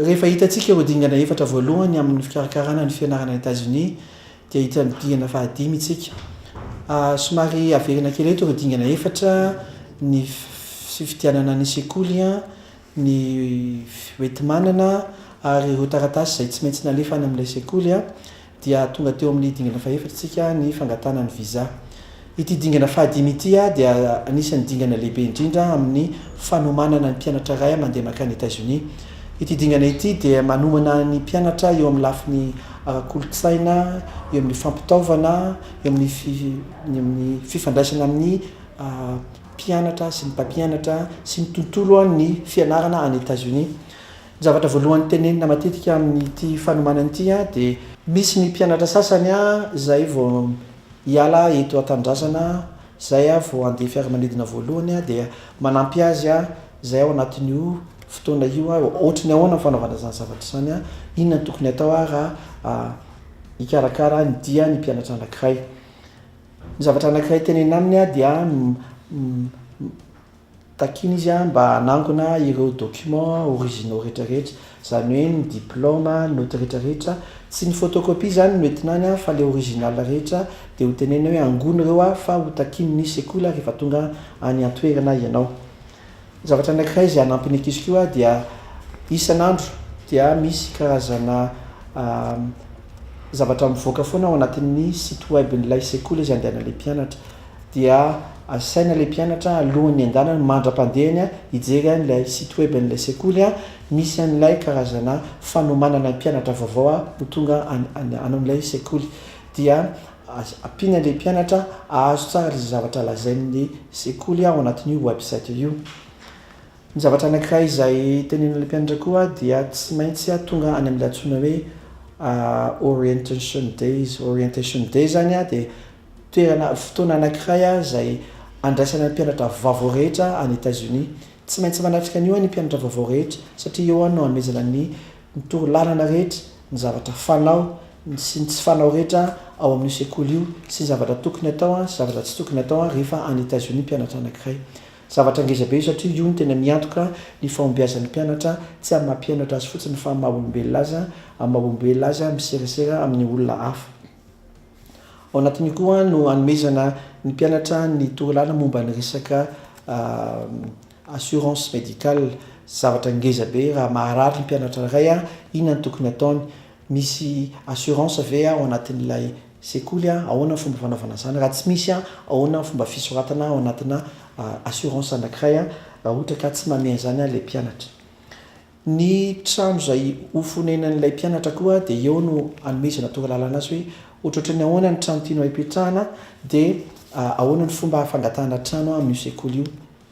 Rehefa hitantsika ireo dingana efatra voalohany amin'ny fikarakarana ny fianarana any Etazonia dia hiditra amin'ny dingana fahadimy isika. Somary averina kely eto ireo dingana efatra, ny fifidianana ny sekoly, ny hoenti-manana ary ireo taratasy izay tsy maintsy nalefa any amin'ilay sekoly. dia tonga teo amin'ny dingana fahefatra isika, ny fangatahana ny visa. Ity dingana fahadimy ity dia anisan'ny dingana lehibe indrindra amin'ny fanomanana ny mpianatra iray mandeha mankany Etazonia. Ity dingana ity dia manomana ny mpianatra eo amin'ny lafiny ara-kolontsaina, eo amin'ny fampitaovana, eo amin'ny amin'ny fifandraisana amin'ny mpianatra sy ny mpampianatra sy ny tontolo ny fianarana any Etazonia. Ny zavatra voalohany tenenina matetika amin'ity fanomanana ity dia. Misy ny mpianatra sasany izay vao hiala eto an-tanindrazana izay vao handeha fiaramanidina voalohany dia manampy azy izay ao anatin'io fotoana io ohatry ny ahoana ny fanaovana izany zavatra izany, inona no tokony hatao raha hikarakara ny dia ny mpianatra anankiray. Ny zavatra anankiray tenenina aminy dia Takiana izy mba hanangona ireo documents originaux rehetra rehetra, izany hoe ny diplôme, ny note rehetra rehetra, tsy ny photocopie izany no entina any fa le original rehetra dia ho tenenina hoe angony ireo fa ho takian'ny sekoly rehefa tonga any an-toerana ianao. Ny zavatra anankiray izay hanampy ny ankizy koa dia isan'andro dia misy karazana zavatra mivoaka foana ao anatin'ny site web-n'ilay sekoly izay andehanan'ilay mpianatra. dia asaina ilay mpianatra alohan'ny handehanany mandra-pandehany hijery an'ilay site web an'ilay sekoly misy an'ilay karazana fanomanana ny mpianatra vaovao ho tonga any amin'ilay sekoly dia ampiana ilay mpianatra ahazo tsara ilay zavatra lazain'ny sekoly ao anatin'io website io. Ny zavatra anankiray izay tenenina ilay mpianatra koa dia tsy maintsy tonga any amin'ilay antsoina hoe orientation days. Orientation day izany dia Toerana, fotoana anankiray izay andraisana ny mpianatra vaovao rehetra any Etazonia. Tsy maintsy manatrika an'io ny mpianatra vaovao rehetra satria eo no anomezana ny ny torolalana rehetra, ny zavatra fanao sy ny tsy fanao rehetra ao amin'io sekoly io sy ny zavatra tokony atao sy zavatra tsy tokony atao rehefa any Etazonia ny mpianatra anankiray. Zavatra ngeza be io satria io no tena miantoka ny fahombiazan'ny mpianatra tsy amin'ny maha mpianatra azy fotsiny fa amin'ny maha olombelona azy, amin'ny maha olombelona azy miserasera amin'ny olona hafa. Ao anatin'io koa no hanomezana ny mpianatra ny torolalana momba ny resaka assurance médicale. Zavatra ngeza be raha maharary ny mpianatra iray, inona no tokony hataony? Misy assurance ve ao anatin'ilay sekoly? Ahoana ny fomba fanaovana an'izany? Raha tsy misy, ahoana ny fomba fisoratana ao anatina assurance anankiray raha ohatra ka tsy manome an'izany ilay mpianatra? Ny trano izay ho fonenan'ilay mpianatra koa dia eo no anomezana torolalana azy hoe ohatrohatran'ny ahoana ny trano tianao hipetrahana dia ahoana ny fomba fangatahana trano amin'io sekoly io.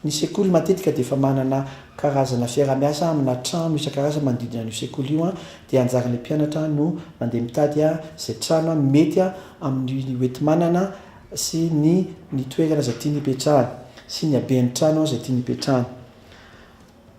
Ny sekoly matetika dia efa manana karazana fiaraha-miasa amina trano isan-karazany manodidina an'io sekoly io dia anjaran'ilay mpianatra no mandeha mitady izay trano mety amin'ny hoenti-manana sy ny ny toerana izay tiany hipetrahana sy ny haben'ny trano izay tiany hipetrahana.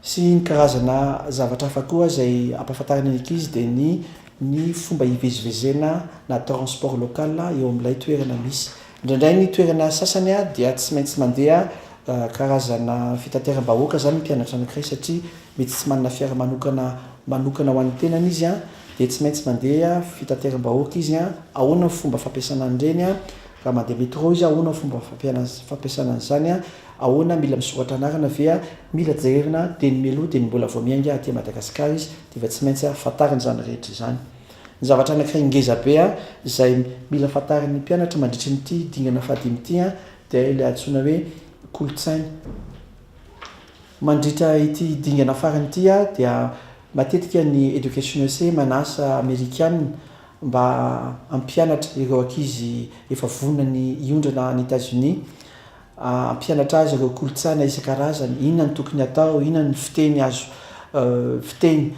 Sy ny karazana zavatra hafa koa izay ampahafantarina ny ankizy dia ny ny fomba hivezivezena na transport local eo amin'ilay toerana misy. Indraindray ny toerana sasany dia tsy maintsy mandeha karazana fitateram-bahoaka izany ny mpianatra anankiray satria mety tsy manana fiara manokana manokana ho an'ny tenany izy dia tsy maintsy mandeha fitateram-bahoaka izy. Ahoana ny fomba fampiasana an'ireny? Raha mandeha métro izy ahoana ny fomba fampiasana an'izany? Ahoana, mila misoratra anarana ve a? Mila jerena dieny mialoha dieny mbola vao miainga aty Madagasikara izy dia efa tsy maintsy fantariny izany rehetra izany. Ny zavatra anankiray ngeza be izay mila fantarin'ny mpianatra mandritry ny ity dingana fahadimy ity dia ilay antsoina hoe kolontsaina. Mandritra ity dingana farany ity dia matetika ny Education USA manasa Amerikana mba hampianatra ireo ankizy efa vonona ny hiondrana any Etazonia. Hampianatra azy ireo kolontsaina isan-karazany, inona no tokony hatao, inona ny fiteny azo fiteny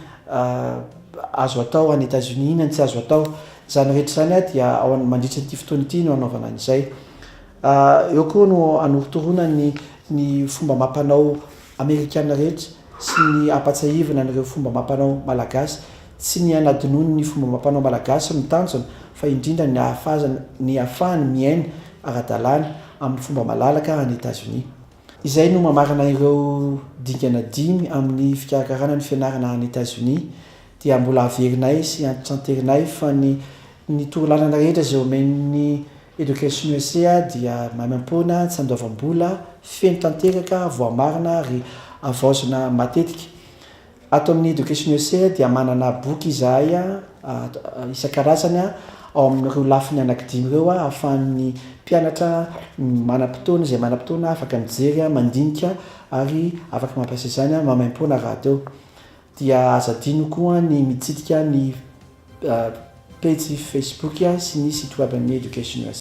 azo atao any Etazonia, inona no tsy azo atao. Izany rehetra izany dia ao mandritra ity fotoana ity no hanaovana an'izay. Eo koa no hanorotoroana ny ny fomba amam-panao amerikana rehetra sy ny hampatsiahivana an'ireo fomba amam-panao malagasy. Tsy ny hanadinoany ny fomba amam-panao malagasy no tanjona fa indrindra ny hahafazany ny hahafahany miaina ara-dalàna amin'ny fomba malalaka any Etazonia. Izay no mamarana ireo dingana dimy amin'ny fikarakarana ny fianarana any Etazonia. Dia mbola averinay sy antitranterinay fa ny ny torolalana rehetra izay omen'ny Education USA dia maimaimpoana, tsy andoavam-bola, feno tanteraka, voamarina ary havaozina matetika. Ato amin'ny Education USA dia manana boky izahay isan-karazany ao amin'ireo lafiny anankidimy ireo ahafahan'ny mpianatra manam-potoana, izay manam-potoana afaka mijery, mandinika ary afaka mampiasa izany maimaimpoana rahateo. Dia aza adino koa ny mitsidika ny pejy Facebook sy ny site web an'ny Education USA.